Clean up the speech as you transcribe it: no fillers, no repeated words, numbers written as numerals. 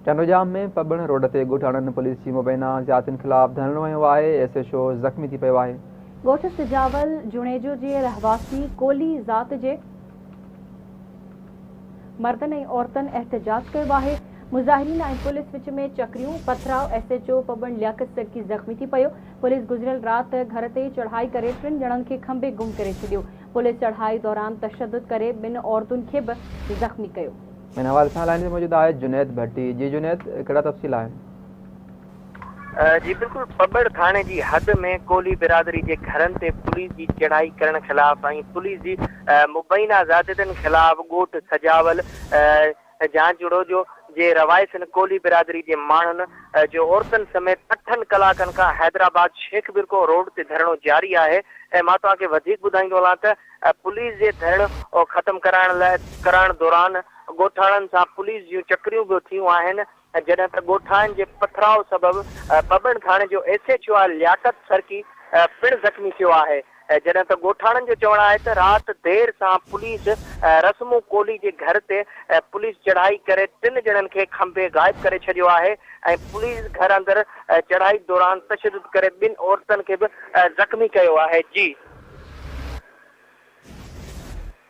Tando Jam ۾ پٻڻ road تي ڳوٺاڻن police جي مبينا زيادتين خلاف ڌرڻو هنيو آهي، ايس ايڇ او زخمي ٿي پيو آهي. ڳوٺ سجاول جوڻيجو جي رهواسي ڪولهي ذات جي مردن ۽ عورتن احتجاج ڪيو آهي، مظاهرين ۽ پوليس وچ ۾ چڪريون، پٿراء، S H O Pabban Liaquat Sarki زخمي ٿي پيو، پوليس گذريل رات گهر تي چڙهائي ڪري ٽن ڄڻن کي کنڀي گم ڪري ڇڏيو، پوليس چڙهائي دوران تشدد ڪري ٻن عورتن کي به زخمي ڪيو. ان حوالي سان لائين تي موجود آهي جنيد ڀٽي جي جنيد ڪهڙا تفصيل آهن؟ جي بلڪل پٻڙ ٿاڻي جي حد ۾ ڪولهي برادري جي گهرن تي پوليس جي چڙهائي ڪرڻ خلاف ۽ پوليس جي مبينا زيادتين خلاف ڳوٺ سجاول جهانجهڙو جو جي رهواسين ڪولهي برادري جي ماڻهن جو عورتن سميت اٺن ڪلاڪن کان حيدرآباد شيخ برڪو روڊ تي ڌرڻو جاري آهي ۽ مان توهان کي وڌيڪ ٻڌائيندو هلان ته پوليس جي ڌرڻو ختم ڪرائڻ لاء ڪرائڻ دوران ڳوٺاڻن سان پوليس جون چڪريون به ٿيون آهن جڏهن ته ڳوٺائن جي پٿراء سبب پٻڻ ٿاڻي جو ايس ايڇ او لياقت سرڪي پڻ زخمي ٿيو آهي جڏهن ته ڳوٺاڻن جو چوڻ آهي ته رات دير سان پوليس رسمون ڪولهي جي گهر تي پوليس چڙهائي ڪري ٽن ڄڻن کي کنڀي غائب ڪري ڇڏيو آهي ۽ پوليس گهر اندر چڙهائي دوران تشدد ڪري ٻن عورتن کي به زخمي ڪيو آهي جي.